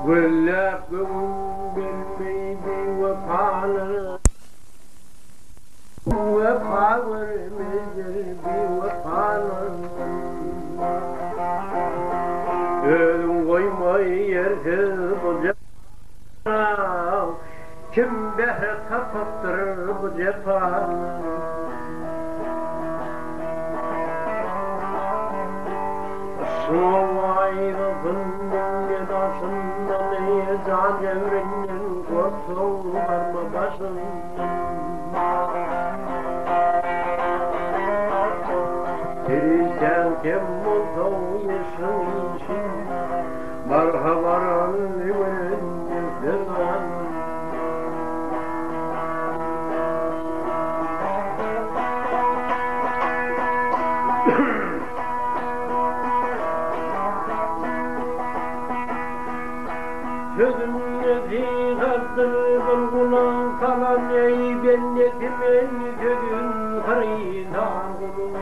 Gözläp göwün bermeý biwepalara. Wepa görmezler biwepalar. Özüň goýmaý ýersiz bu jepana. Kim bähre tapypdyr bu jepany. Yşgyň aýrasyn diňle daşyndan, Jan jebrinden gorksaň barma başyndan. Perişdäň kem bolsa ýeşiň işin, Barha baran öwrendir sözan. Sözüm nesihatdyr bir gulak salan eý bendesi men sözün hyrydar guluň.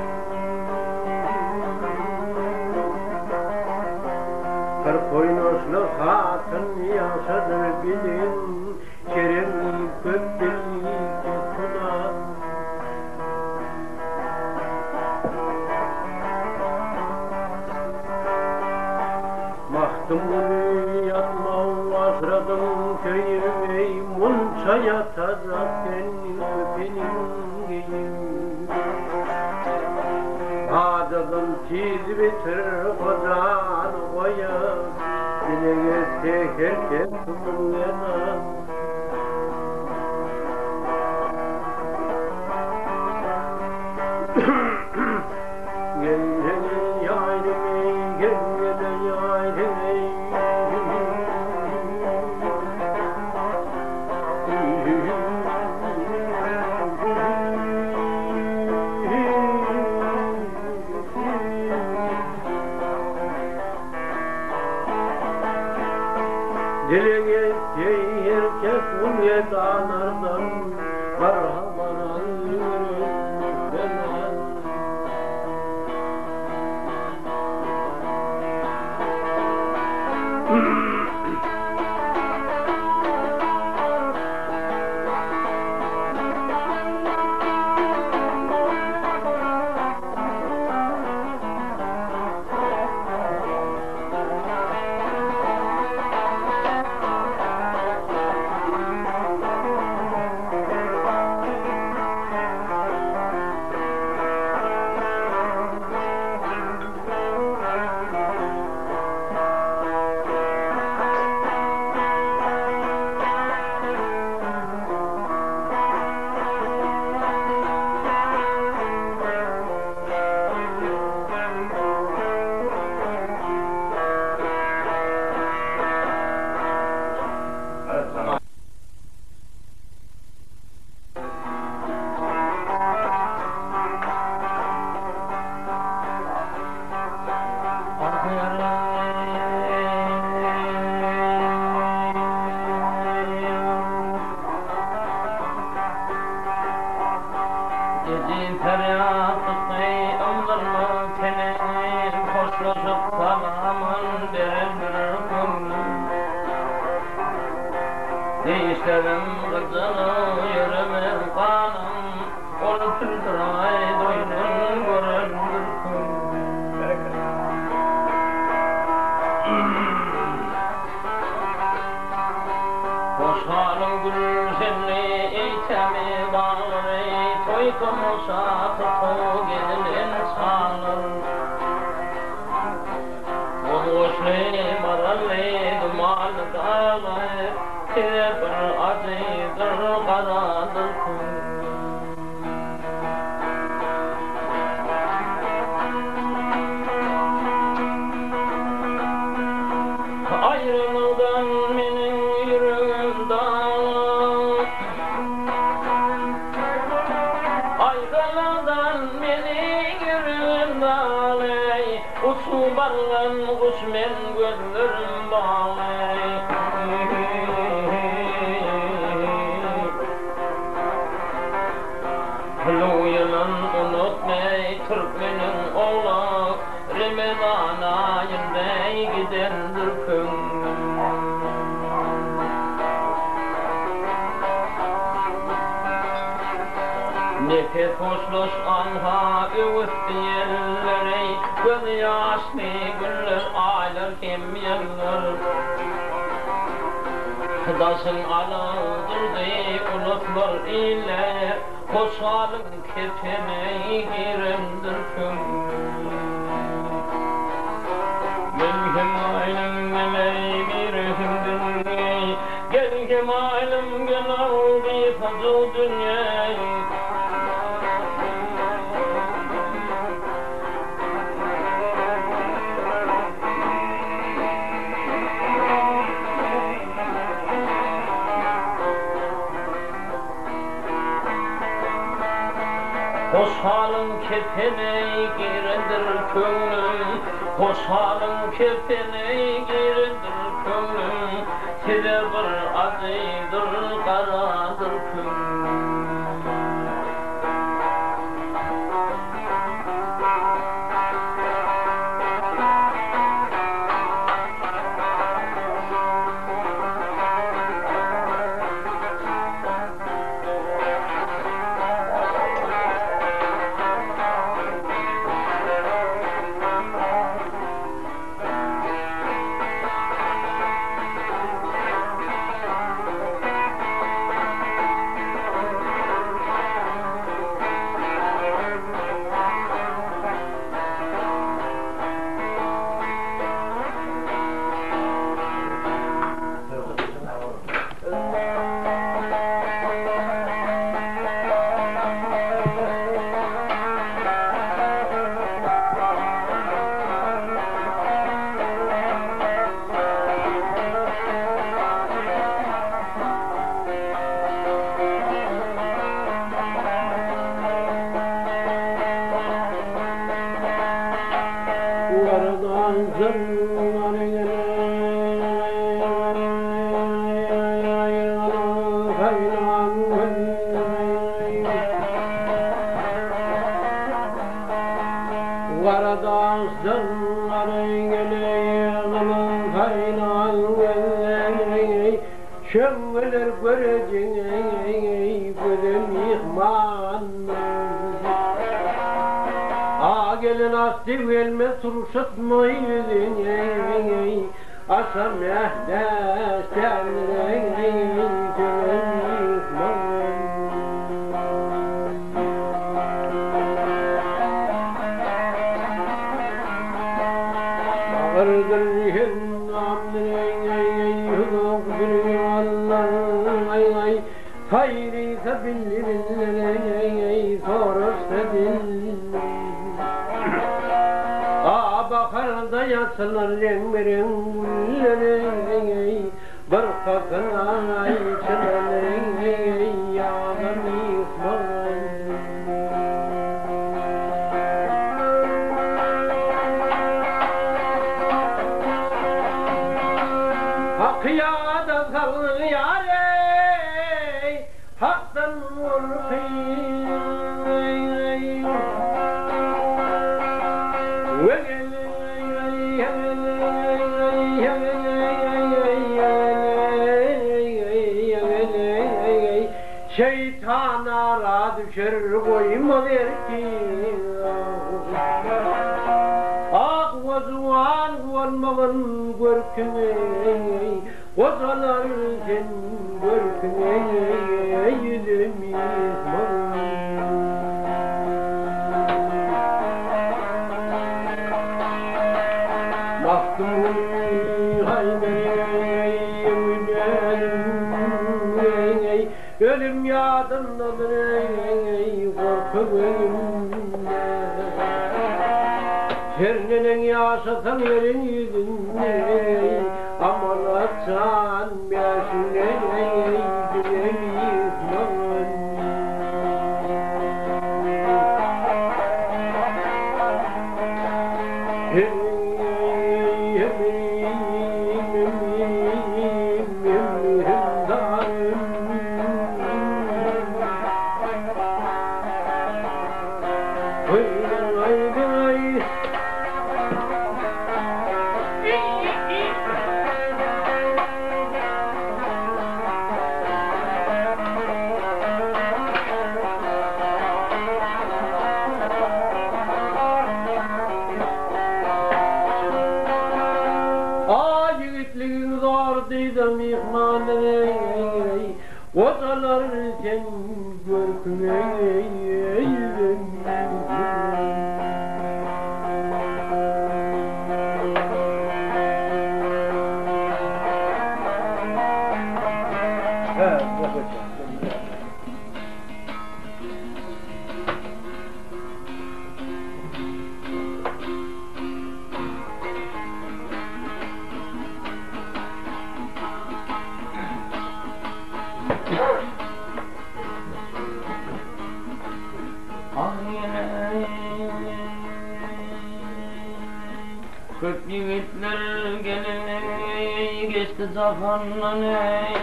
40 oýnaşly hatyn ýagşydyr biliň, Keremi köp bildi kethuda. Magtymguly ýatma aşyradyň söýüp eý, Munça ýatajak sen köpeniň geýip. Hajadan tiz bitir hojany goýup, Dileg etse her kes müňňedan. Gelsene ýaýrym eý, gelsene ýaýrym eý. Dileg etse her kes ol gedalardan, Barha baran ýüregim fenan. Ejiz perýat tutdy ymgyrly tenim, Hoşlaşyp salamyn berendir köňlüm. Dişlerim gyjaly ýöremez ganym, Ol pildiraý doýnan görendir köňlüm. Hoş galyň gülşenli eý tämiz baglary, Toý-tomaşa tutup gezilen çaglar. Bozgoçly, marally, dumanly daglar, Size bir ajydyr, garadyr köňlüm. Aýralykdan meniň ýüregim daglar. Aýralykdan meniň ýüregim daglar. Uçup bargan guş men gözlerim bagly. Türkmeniň ogly Remezan aýynda gidendir köňlüm. Nepes hoşlaş anha öwüsdi ýeller eý, Göz ýaşly günler, aýlar hem ýyllar. Daşyň alyp durdy uluslar, iller, Hoşalyň kepene girendir köňlüm. Men hem aýlym geleý birehim dünýeý, Gel hemaýlym gel al gysajyk dünýeý. Hoşalyň kepene girendir köňlüm, Hoşalyň kepene girendir köňlüm, Size bir ajydyr, garadyr köňlüm. Şöňňeler görejiň göze myhman. A gelen asty gelmez turşutma ýüzüňi, Aşa mähnet däldir göze myhman. Bagyrdyr Haky ýada salýar eý, Hakdan gorky. Şeýtan ara düşer goýmaz erki. Ak we juwan bolmagyn görküňe, Gojalar sen görküňe ýüze myhman. Magtymguly haýdar-eý, öwüdelim-eý, Ölüm ýadymdadyr-eý, gorky gözümde. Her neneň ýaşasaň ýeriň ýüzünde-eý, Amanat jan bäşiňden-eý, bize myhman. Bar sen görküňe Köp ýigitler gelip geçdi jahandan eý.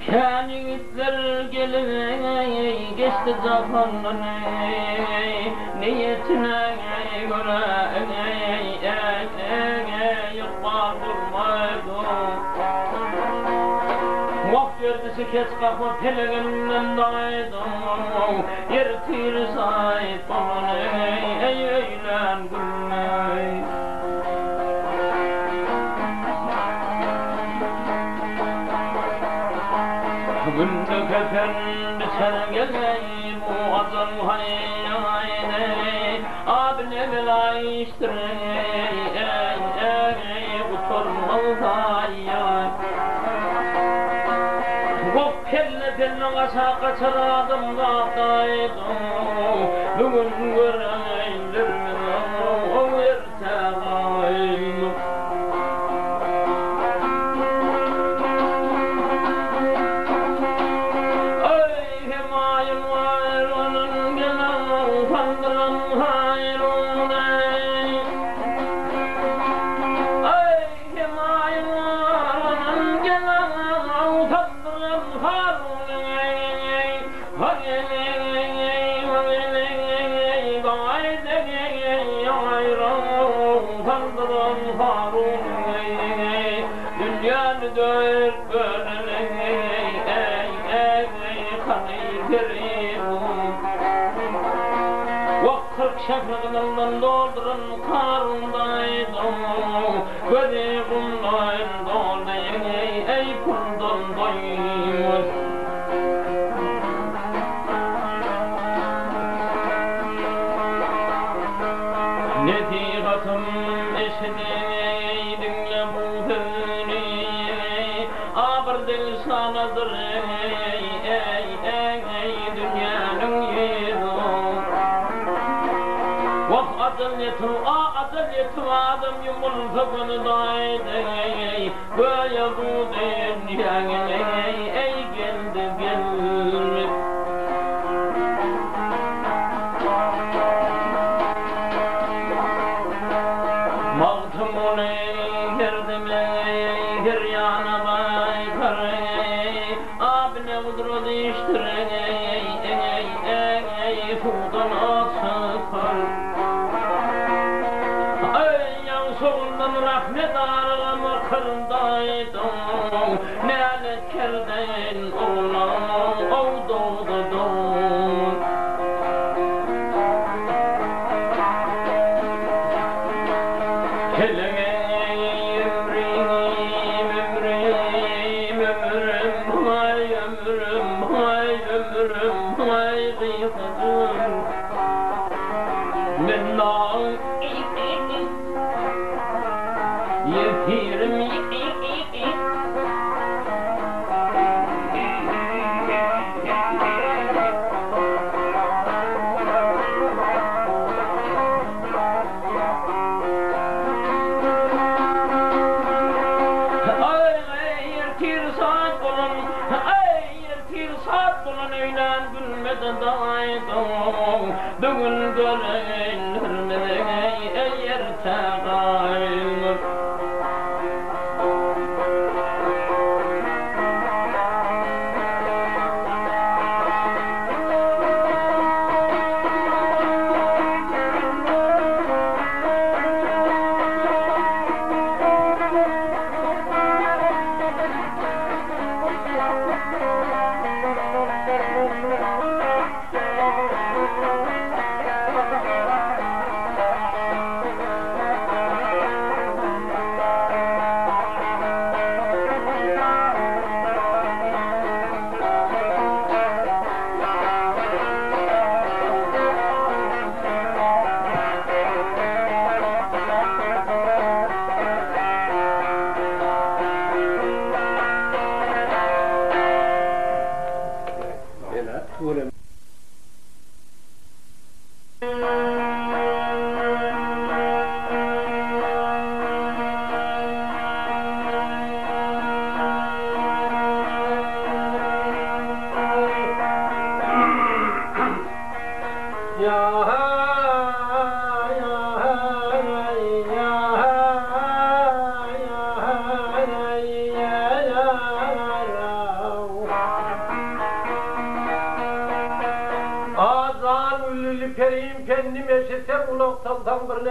Kän ýigitler gelip geçdi jahandan eý, Niýetine görä eý, ykbal bolmady. Wagt gerdişi keç gapa pelek elinden daýdy, Ertir saýt bolan eý, öýlän günde. Günde kepen biçer geleý bu ajal haý-haý-eý, A bile bela işdir eý-eý, gutarmaz aý-aý. Gop pelle-pelle gaça gaçar adamzat aýdyň, Bu gün göreýinlermiz-ow erte gaýym. Eý, hemaýyn waýranan gelen sandyran haýrun eý. Eý, hemaýyn waýranan gelen sandyran harun eý. Nesihatym eşideý, diňle bu sözüni, A bir degşanadyr, eý, dünýäniň ýüzi. Wah, ajal ýetip, a ajal ýetip adam ýumulsa gözi daýdy, Göýä bu dünýäň eý, geldi gelmez. Magtymguly her deme, her ýana baýkar, Abine gudrat işdir, eý, suwdan çykar. Eý, ýagşy oguldan rahmet argam kyrdaýdyň, Nälet kerden oglan ow dogdy dogan. Peleňe ömrüm, ömrüm, ömrüm, haý, ömrüm, haý, ömrüm, haý, gysgajyk. Men Ýesirim. Aý, ertir saat bolan, aý, ertir saat bolan öýlän gülmedi daýzaň. Bu gün göreýinlermiz, eý, erte gaýmaz.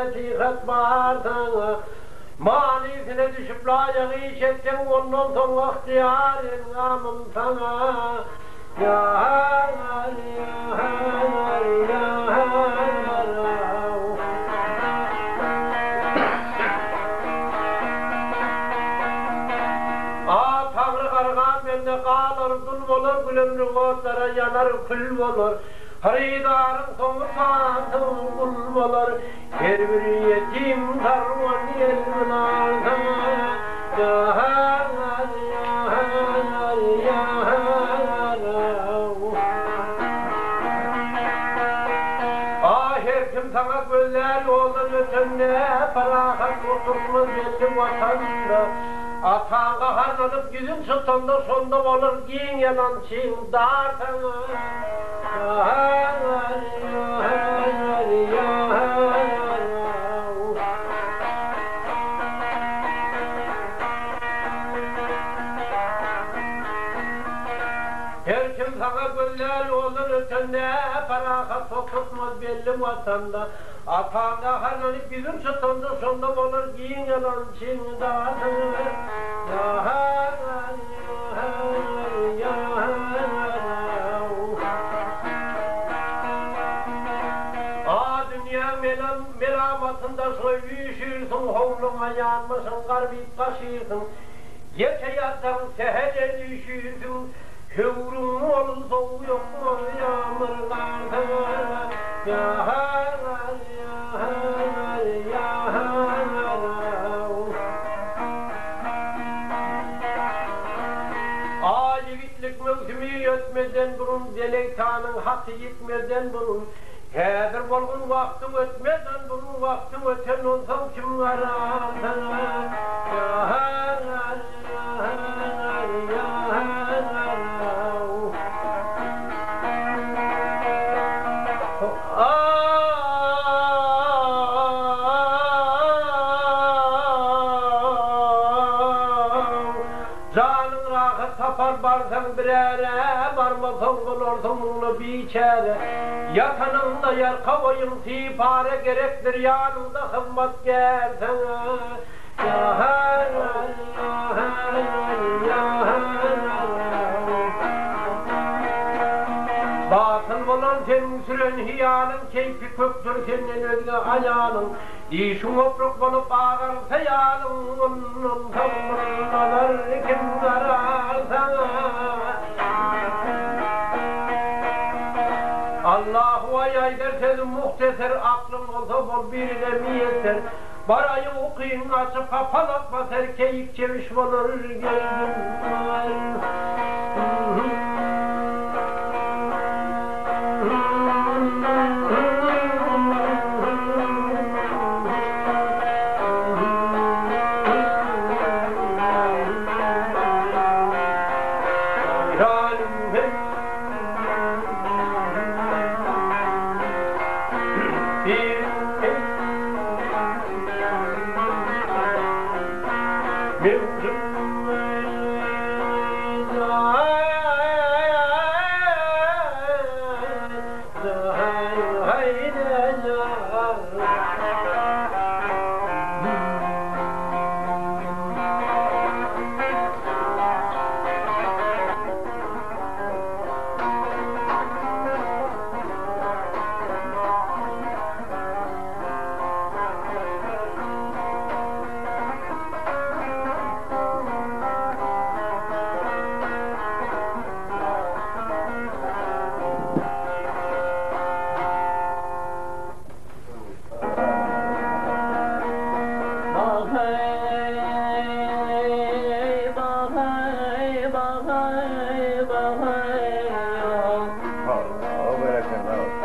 nesihat bar saňa. Manysyna düşüp laýyk iş etseň, ondan soň ygtyýar engamym saňa. A Taňry gargan bende galar, dul bolar, gül ömri otlara ýanar, kül bolar. Hyrydaryň soňy sansyz gul bolar, her bir ýetim sarwan el bular saňa. A her kim saňa gözlär ýoldan ötende, Parahat oturtmaz belli watanda. Ataň gaharlanyp ýüzün çytanda, Şonda bolar giň ýalançyň dar saňa. Her kim saňa gözlär ýoldan ötende, Parahat oturtmaz belli watanda. Ataň gaharlanyp ýüzün çytanda, Şonda bolar giň ýalan çyn dadyňa. A dünýäň melamatynda şoý üýşürsiň, Howluňa ýanbaşyň garbyp gaşyrsyň. Ýeke ýatsaň sähel üşürsiň, Höwrüň bolsa ýokmaz ýagmyr garsaňa. A ýigitlik möwsümi ötmezden burun, Deleýtanyň haty ýitmezden burun, Häzir bolgun wagtyň ötmezden burun, Wagtyň öten onsoň kim garar saňa. Janyň rahat tapar barsaň biräre, Barmasaň bolarsyň muňla biçäre. Ýatanyňda ýarka boýuň sipara Gerekdir ýanyňda hyzmatgär saňa. Batyl bolan seniň süren hyýalyň, Keýpi kökdür senden özge aýalyň. Dişiň opruk bolup agarsa ýalyň, Ondan soň bir nazar kim garar saňa. Allahu aý aýdar sözüm muhteser, Aklyň bolsa bol birine miýesser. Baraýy ukyň açyp hapalak basar keýik çewiş bolar geldim.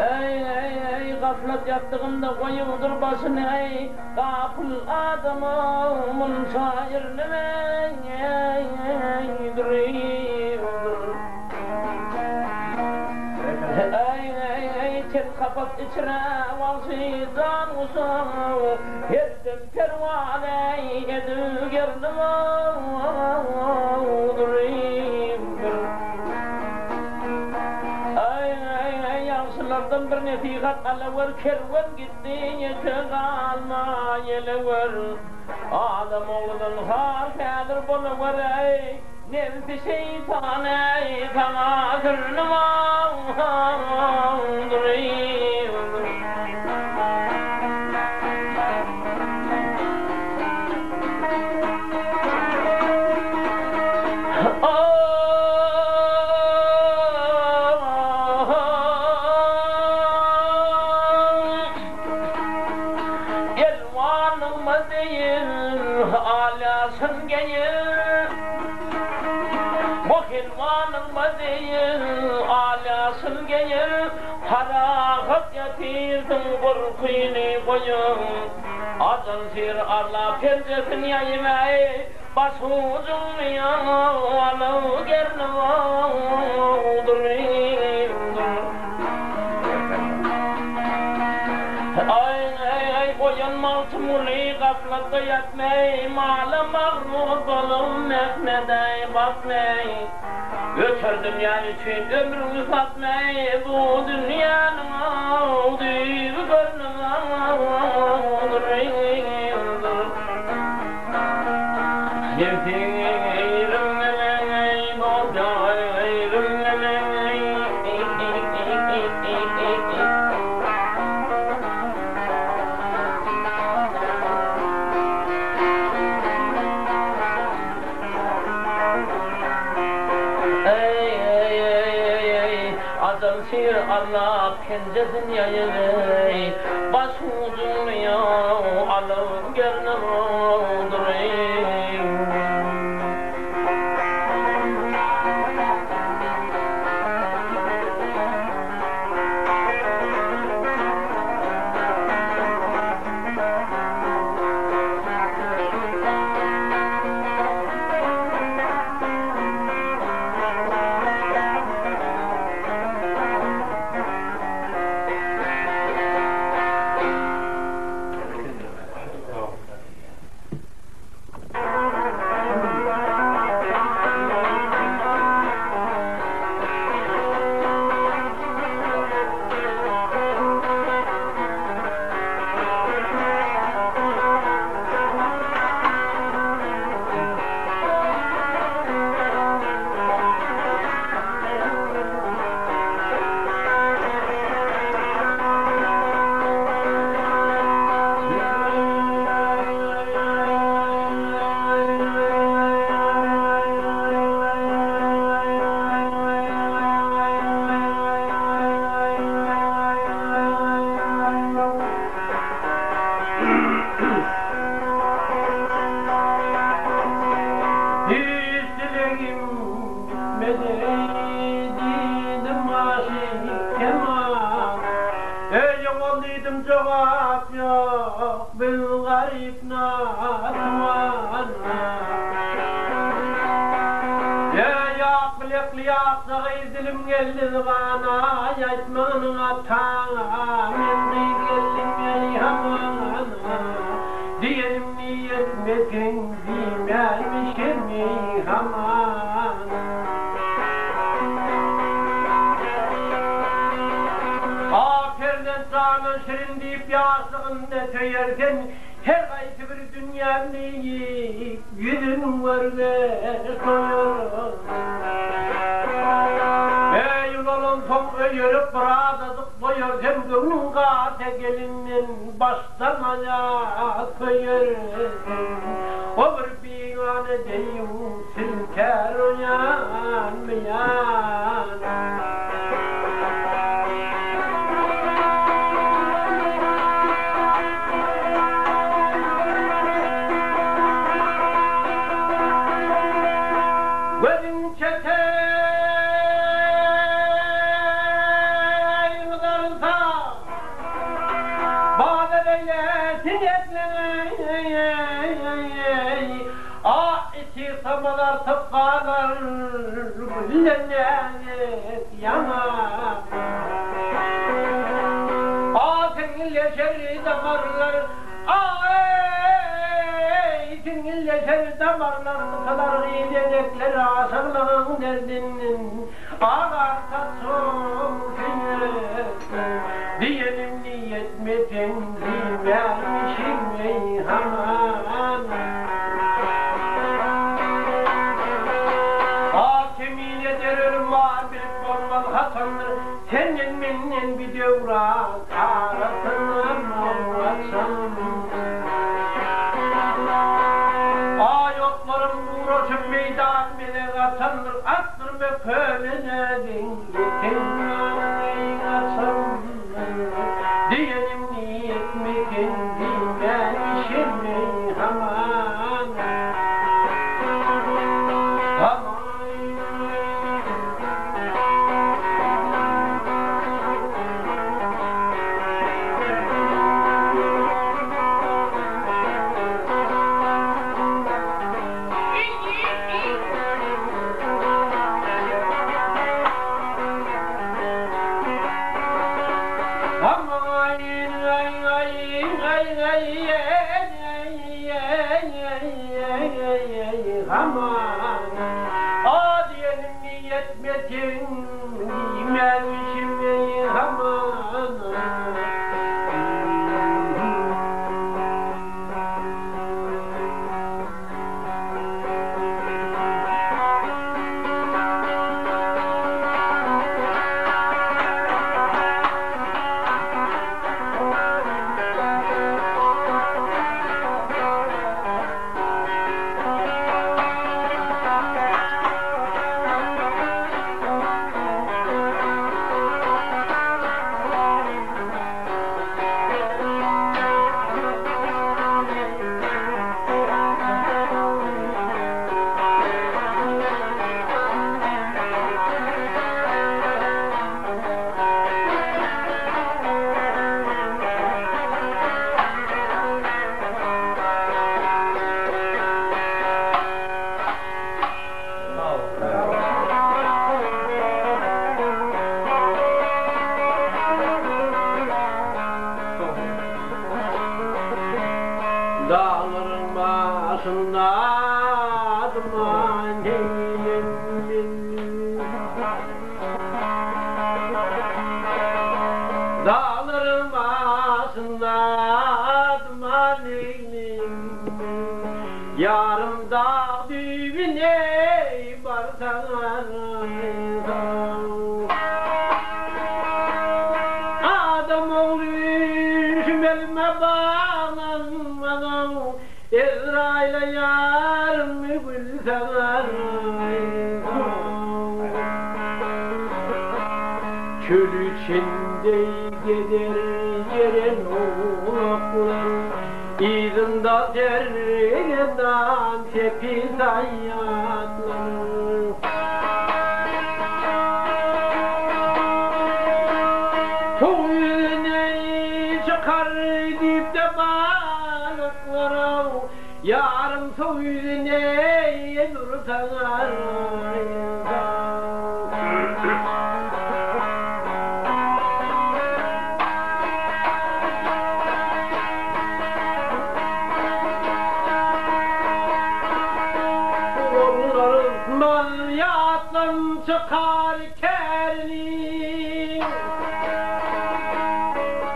Eý, gaflat ýassygynda goýupdyr başyny, eý, gapyl adamyň munça Eý, ten kapas içre wagşy jan guşa, Her dem perwana edip gerdim. Eý, ýagşylardan bir nesihat. Nesihat alawer kerwen gitdi ýeke galma ýelewer. Adam ogludan har häzir bolawereý nebsi şeýtan eý saňa sürnüp Elwanygma deýin alasyn geýin Wah elwanygma deýin alasyn geýin Parahat ýatyrsyň gorkyny goýuň Ajal syr arla penjesin ýaýyp äý Başujuňny alyp gernip Aý-aý-aý, oýan Magtymguly, gaflatda ýatmaý, Mala magrur bolup, mähnet-äý batmaý. Öter dünýä üçin ömrüňi satmaý, Bu dünýäniň düýbi görnüp durýandyr. Penjesin ýaýyp eý, baş ujuny alyp gernip duryň. Hiç dilegim bitmedi diýdim aşyk kemal. Eý ogul diýdim jogap ýok biz garyp natuwana. Eý ak bilekli ýakja gyz dilim geldi zybana aýtmanyň ataňa men gyz geldim ýeri hamana diýenim Diýetmeseň diýmänmişemi haman. A perzent jana şirin diýip ýaşlygynda söýer sen, her gaýsy bir dünýäm diýip ýüzün görge soýar. Eý ulalansoň öýerip birazajyk doýar sen göwnüň galsa gelinden baş Başdan-aýak köýersiň, o bir bigana deýin silkär o ýan, bu ýan. Gözüň çeteýin gyzarsa. Bazar eýlesin etmeý, A içi samalar artyp galar, Güllenýäňiz ýaňak. A siňňilleşer damarlar, A-eý, siňňilleşer damarlar, Gysylar gyz-eňekler aşyklygyň derdinden. Agar saçyň süýnüp, Diýenim. Aman, A diýenim ýetmesin diýmänmişim aman. Daglaryň başynda duman eýlendim. Daglaryň başynda duman eýlendim. Ýarym dag düýbüne barsaň. Adam ogly şümelime baglanmadan Ezraýyla ýarymy gülseň. Çöl içinde gezer ýeren owlaklar, Yzynda sergedan sepil saýatlar. Suw ýüzüne çykar diýip-de balyklar-ow, Ýarym suw ýüzüne dursaň. Ogullarymyz ýatdan çykar kärini.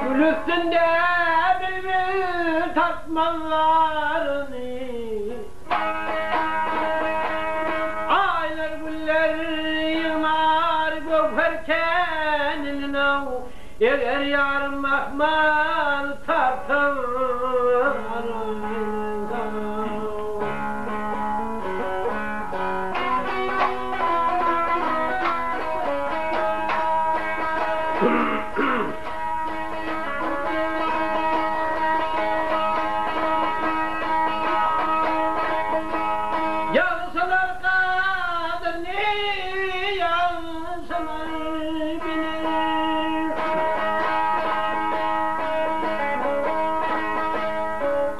Gül üstünde bilbil tartmazlaryny. Aýlar güller ýygnar göwher känini. Eger ýarym mahmal tartsaň. Ýagşylar gadyryny ýagşylar biler.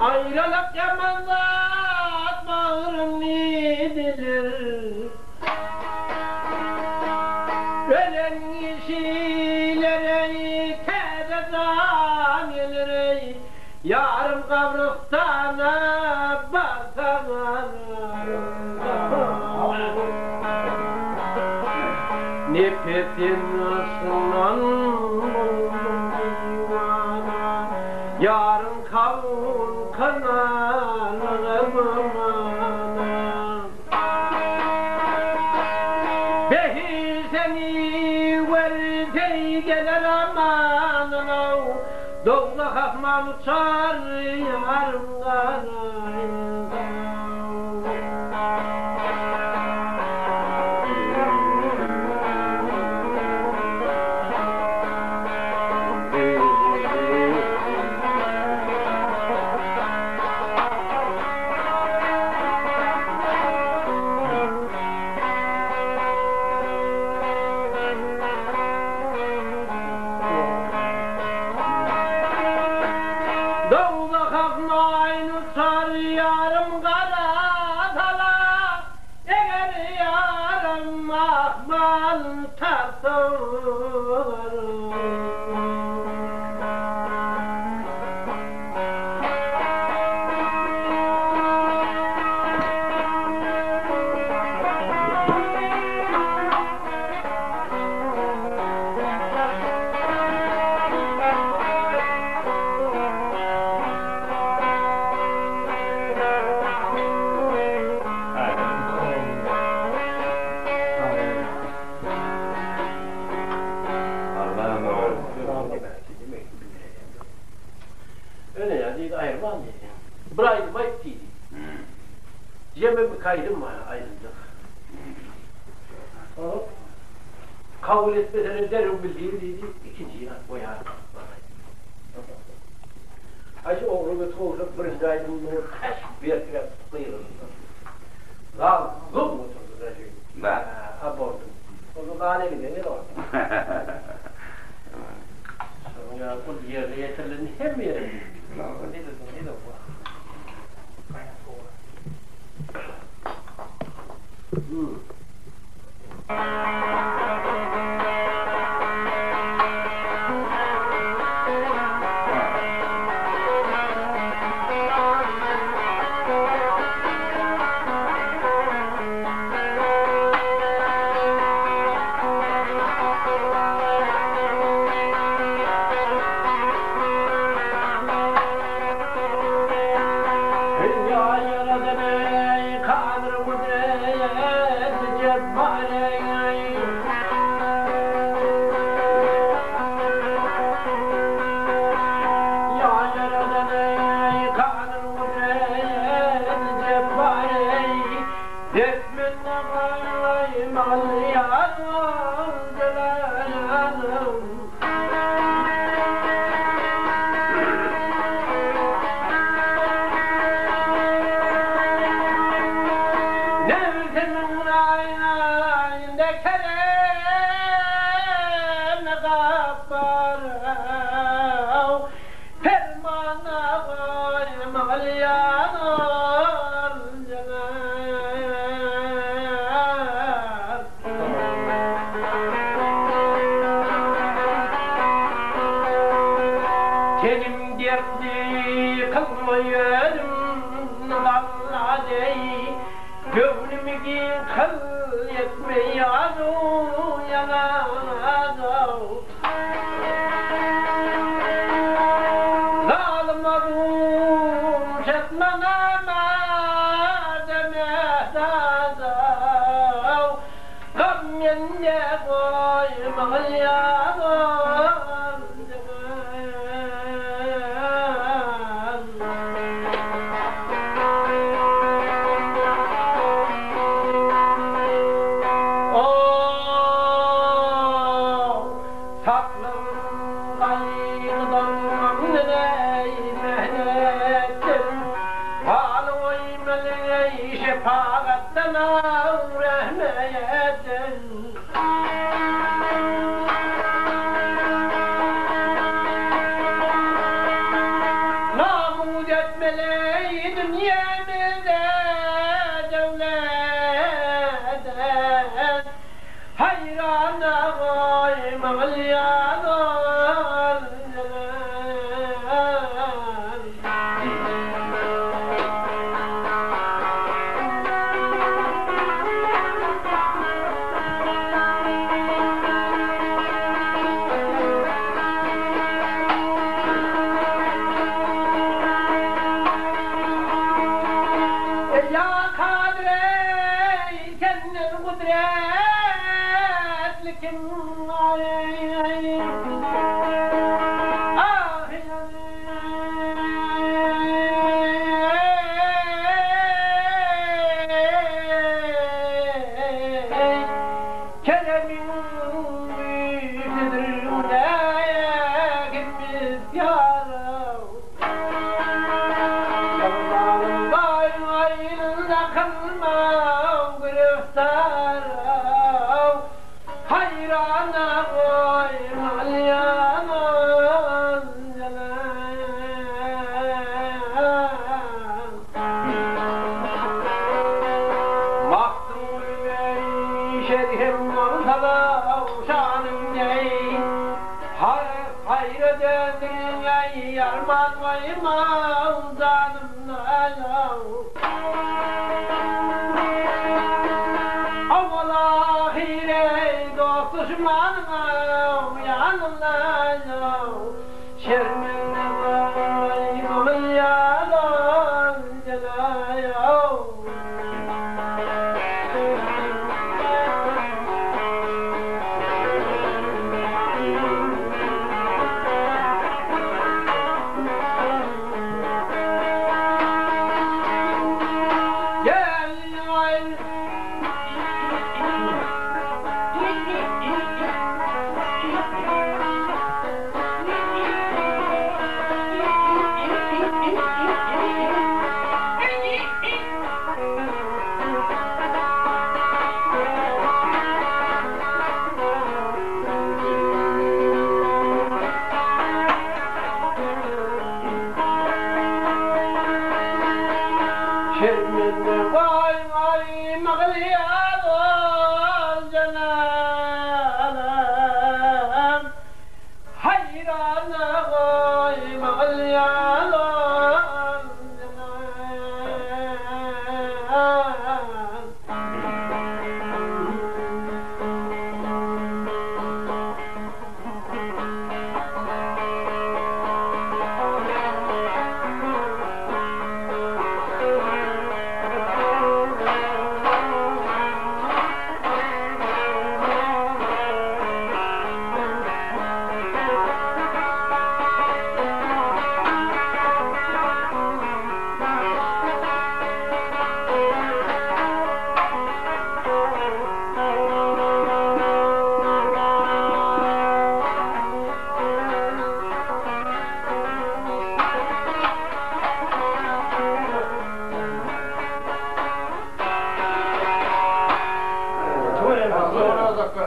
Aýralyk ýaman zat bagryny diler. Ölen kişilere täze jan geler. Ýarym gabrystana barsaň Nepesiň yşgyndan boldum diwana, Ýaryň kabul kylmalygy gümana. Behir seni görse geler amanyna, Dowzah asman uçar ýarym garaýsa. Birki aýdym bar aýdyljak. Oňa kabul etmeseler derrew bildir diýdi, ikinji ýyla goýaryn Aý şu oglan öte gowşak birinji aýdymyny täş berkräk gygyrdy. Zal güm oturdy da şeýdip. A boldum. Onda zal eliňe gel ol. Şonuň ýaly ol ýerine ýetirilen hemme ýere Dünýä ýaradan eý, Kadyr gudrat Jebbar eý. Ýa ýaradan eý, Kadyr gudrat Jebbar eý. Dert mende gaýmaly ýa Jelalym. Nebsimiň raýynda keremli gapbar, Permana goýmaly ýanar jenar. Tenim dertli kylma ýörüm galla deý, Göwnümi giň kyl ýetme ýazu ýaňa-da. Zalyma ruş etme namerde mehtada. Gam mende goýmagyl ýalan Oh, saklyn gaýgydan gamly mähnetden, Haly goýmaly şepagatdan, rehmetden. Namut etmeli dünýämizde döwleten, Haýrana goýmaly ýalan. Ýa Kadyr eý, senden gudratly kim bar eý? Ah, Keremiň güýçlüdir kim isýar. Ýalbarym kylma giriftar. Haýrana goýmaly ýalan Magtymguly şerhim bolsa-da şanyň deý, Haýra döndüriň eý, arman goýmaň janymdan. Owal-ahyr eý, dost-duşmanyň ýanyndan. Şermende goýmagyl ýalan jelaýaw. Sag bol.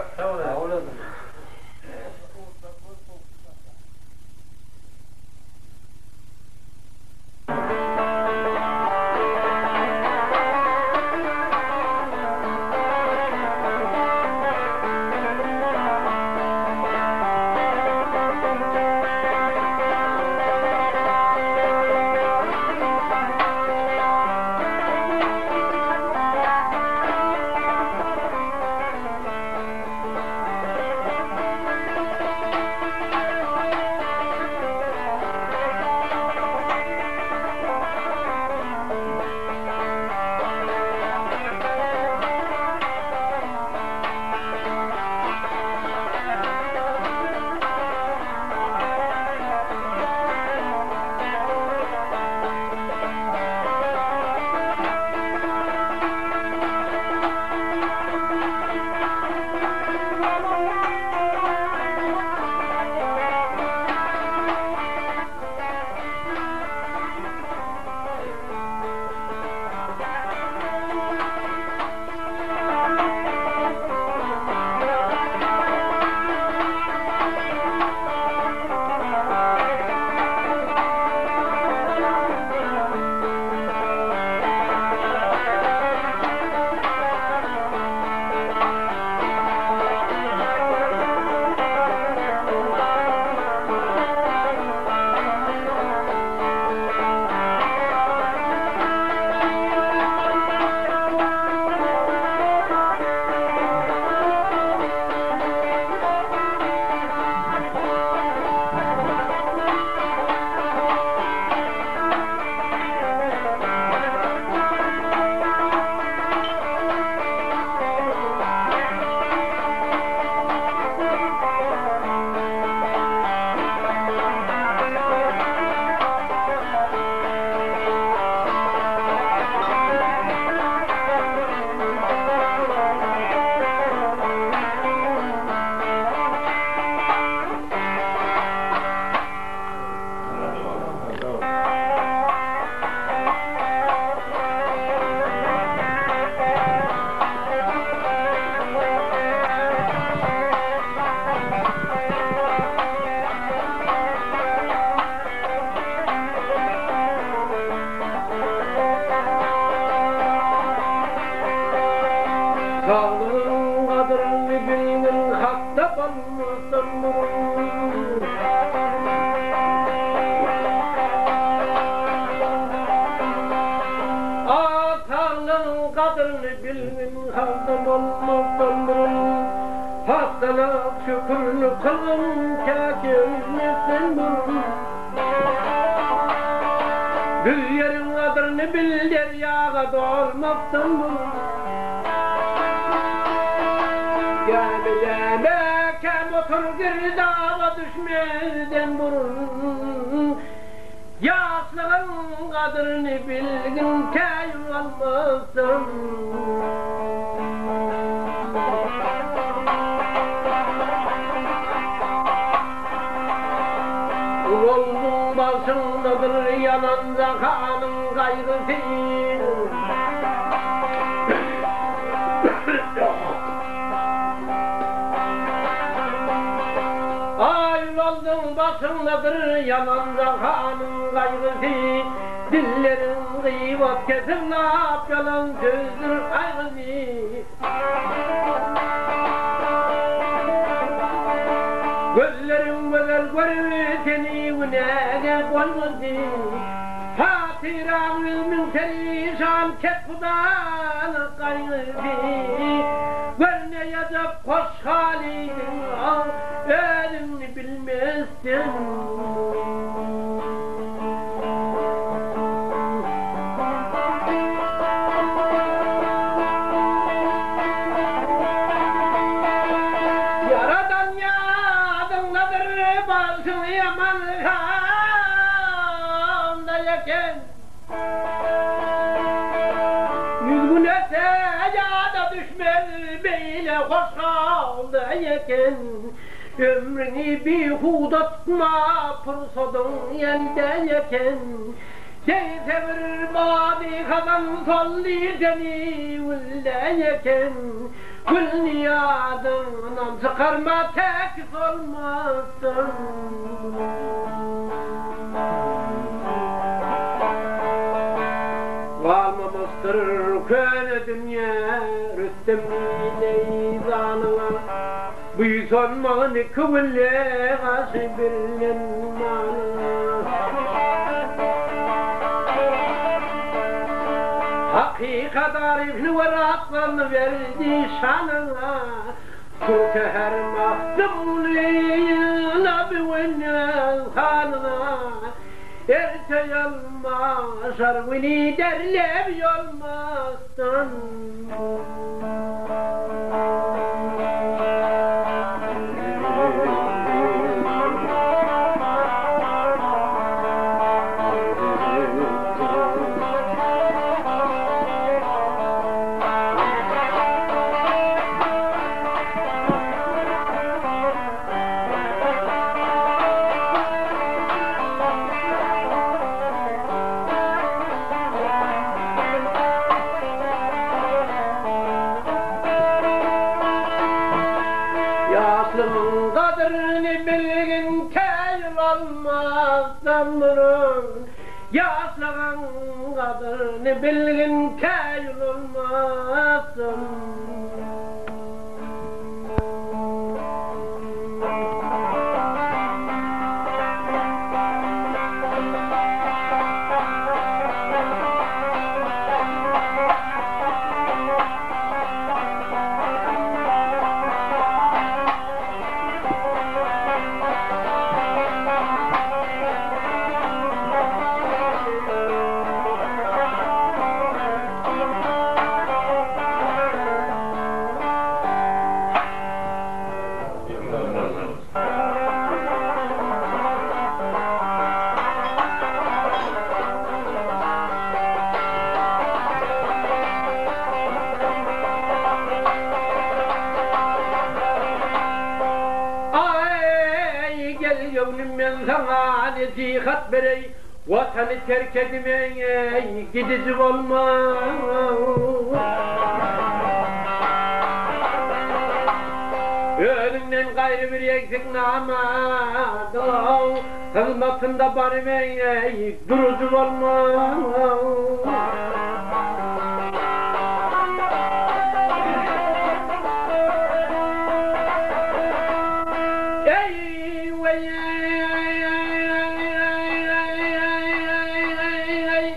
Saglygyň gadyryny bilgin hakda bolmasdan burun. A saglygyň gadyryny bilgin hakda bolmasdan burun. Hassalyk şükürli kylgyn täki ölmesden burun. Düz ýeriň gadyryny bil derýaga dolmakdan burun. Gämide mäkäm otur girdaba düşmezden burun. Ýaşlygyň gadyryny bilgin tä ýuwalmazdan. Ulaldyň başyňdadyr ýalan jahanyň gaýgysy. Aý ulaldyň başyňdadyr ýalan jahanyň gaýgysy. Dilleriň gybat kesip lap ýalan sözdür aýgysy. Gözleriň gözel görübi seni günäge goýmazdy. Hatyraň ýüzümiň perişan kethudaň gaýgysy. Gör ne ýajap hoş halydyň özüňi bilmezden. Ýaradan ýadyňdadyr, bagtyň ýaman halda eken. Ýüz gün ötse ýada düşmez, beýle hoş halda eken. Ömrüňi bihuda tutma, pursadyň ýelde eken. Degse bir bady hazan soldy seni gülde eken. Gülüni ýadyňdan çykarma täk solmasdan. Galmamyşdyr köne dünýe Rüstem diýleý zanyňa. Buýsanmagyny köňülle garşy berlen malyňa. Hakykat aryfny we ratlaryny berdi şanyňa. Türke her Magtymgulyna büwünýän hanyna. Erte ýalmaşar güni derlep ýolmasdan. Ýaşlygyň gadyryny bilgin käýil olmazdan burun. Ýaşlygyň gadyryny bilgin käýil olmazdan. Aý, gel göwnüm men saňa nesihat bereý, Watany terk edimeý, gidiji bolma. Özüňden gaýry bir egsik nama, Hyzmatynda barybeý, durujy bolma. Eý, weý-eý-eý-eý-eý-eý-eý,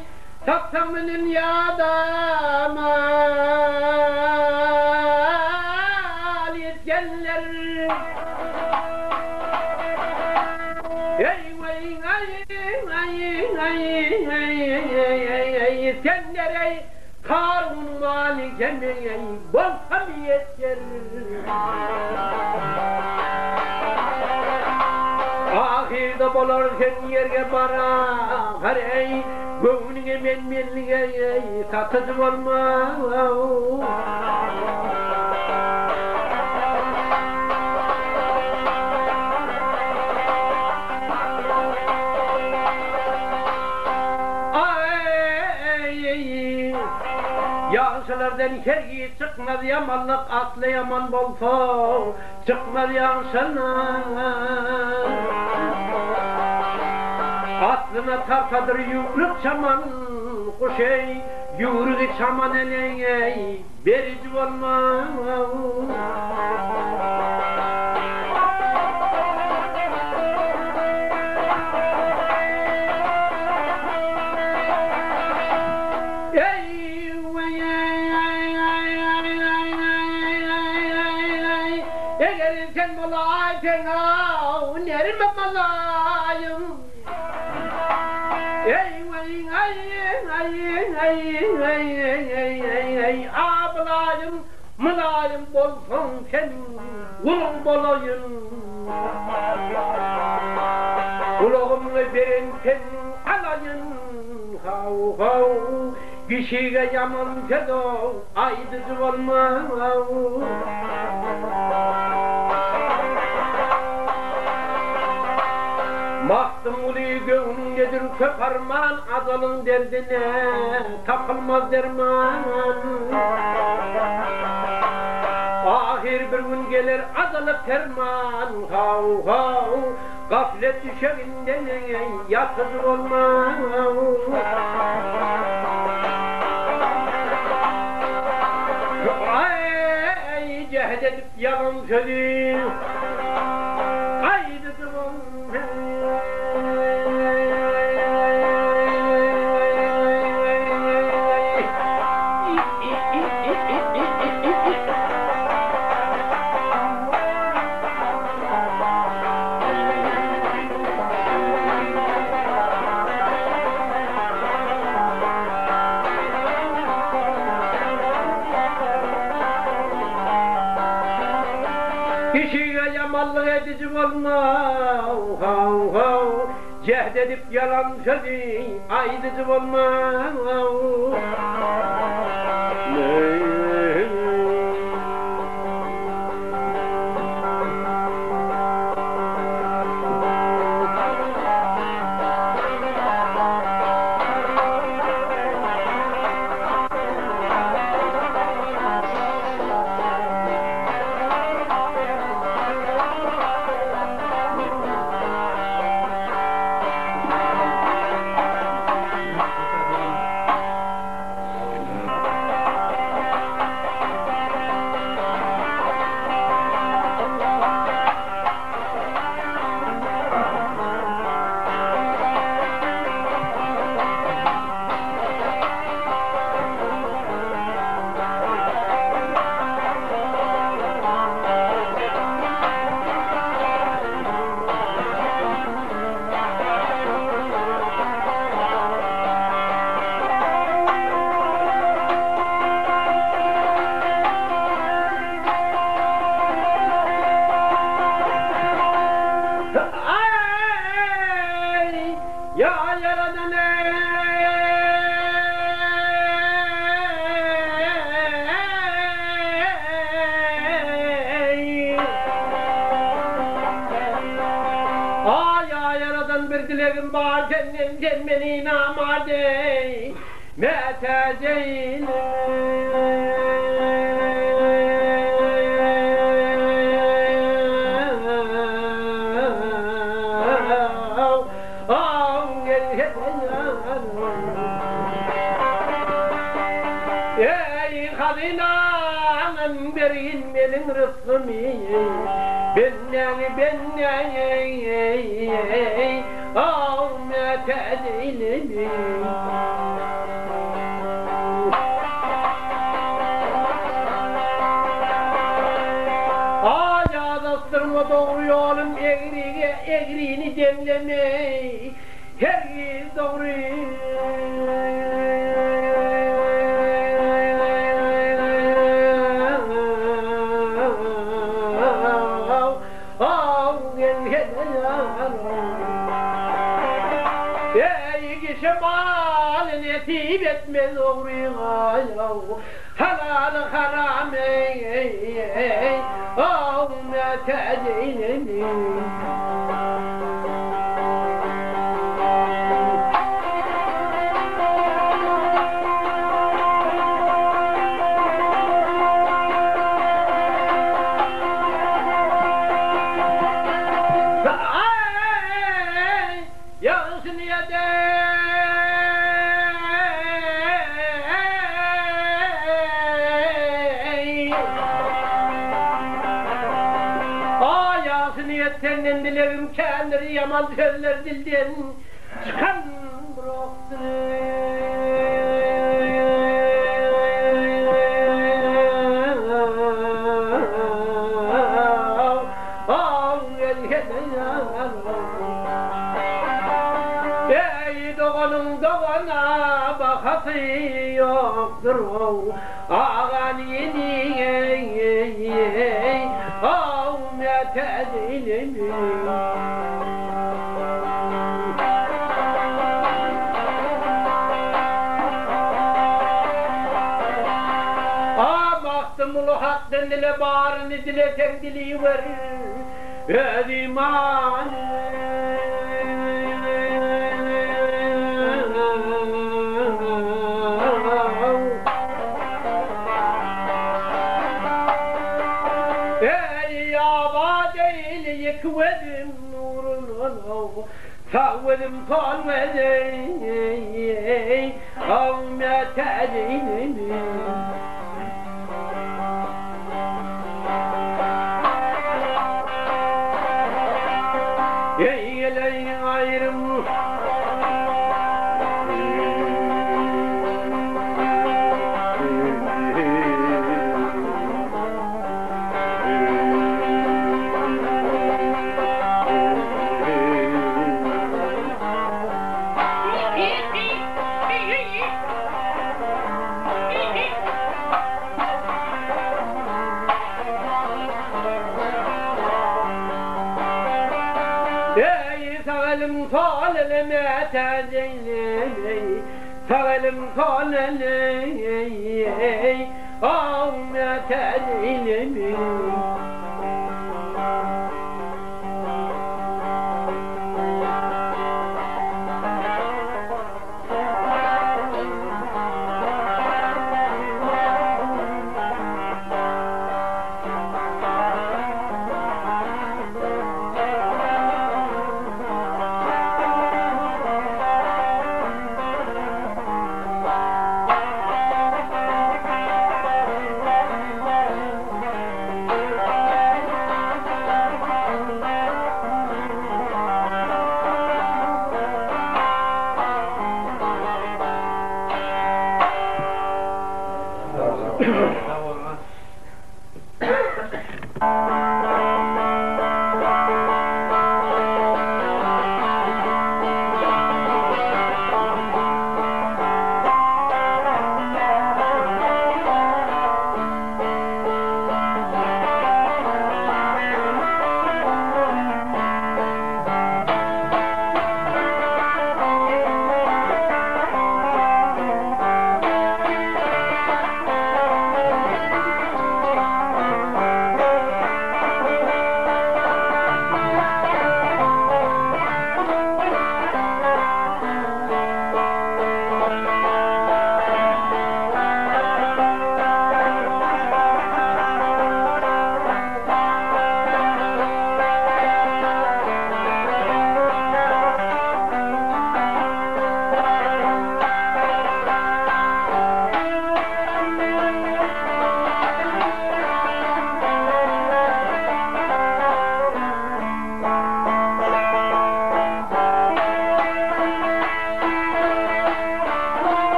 Tapsaň menden ýada mal ýetgenler. Eý, weý-eý-eý-eý-eý-eý-eý, Isgender-eý, Karun maly jemi-eý, bolsa miýesser. Ahyrda bolar sen ýerge barabar-eý, Göwnüňe men-menlige-eý, satyjy bolma. Aý, ýagşylardan hergiz çykmaz ýamanlyk, asly ýaman bolsa, çykmaz ýagşylyk. Aslyna tartadyr ýüwrük çaman guş-eý, ýüwrügi çaman eleň-eý, beriji bolma. Eý, weý-eý-eý-eý-eý-eý-eý-eý, eger sen bolaýsaň-aw, nerme bolaýyn. Eý, weý-eý-eý-eý-eý-eý-eý-eý, ablaýym, mylaýym bolsaň sen, guluň bolaýyn. Gulagymny beren sen, alaýyn, haw-haw, kişige ýaman söz-ow, aýdyjy bolma-ow. Magtymguly göwnüňdedir köp arman, Ajalyň derdine tapylmaz derman. Ahyr bir gün geler ajaly perman, haw-haw, Gaflet düşeginden ýatyjy bolma. Aý, jäht edip ýalan sözi aýdyjy bolma. Kişige ýamanlyk ediji bolma, haw-haw, Jäht edip ýalan sözi aýdyjy bolma. Aý, ýa Ýaradan eý! Aý, ýa Ýaradan bir dilegim bar senden, sen meni namart eý, mätäç eýle. Eý, hazynam, bergin meniň rysgymy, Bendäňi bendäň aw mätäç eýleme. Aý, azaşdyrma dogry ýolum egrige, egrini deňleme, hergiz dogry. Eý, kişi maly nesip etmez ogryňa, halaly haram eý, aw mätäç eýleme. Ýagşy niýet eý. Aý, ýagşy niýet senden dilegim kändir, ýaman sözler dilden çykan bir okdur. Eý, doganyň dogana bahasy ýokdur-ow, agany iniň-eý, aw, mätäç eýleme. A Magtymguly hakdan dile baryny dileseň diliber. Öz imany. Eý, abat eýle ýeke gözüm nurundan, Sag gözüm sol gözüm, Ahmet eýle. Eý, geleýin aýrym. Eý, sag elim sol elime täzeýleý, Sag elim sol elim, aňa täzeýleý.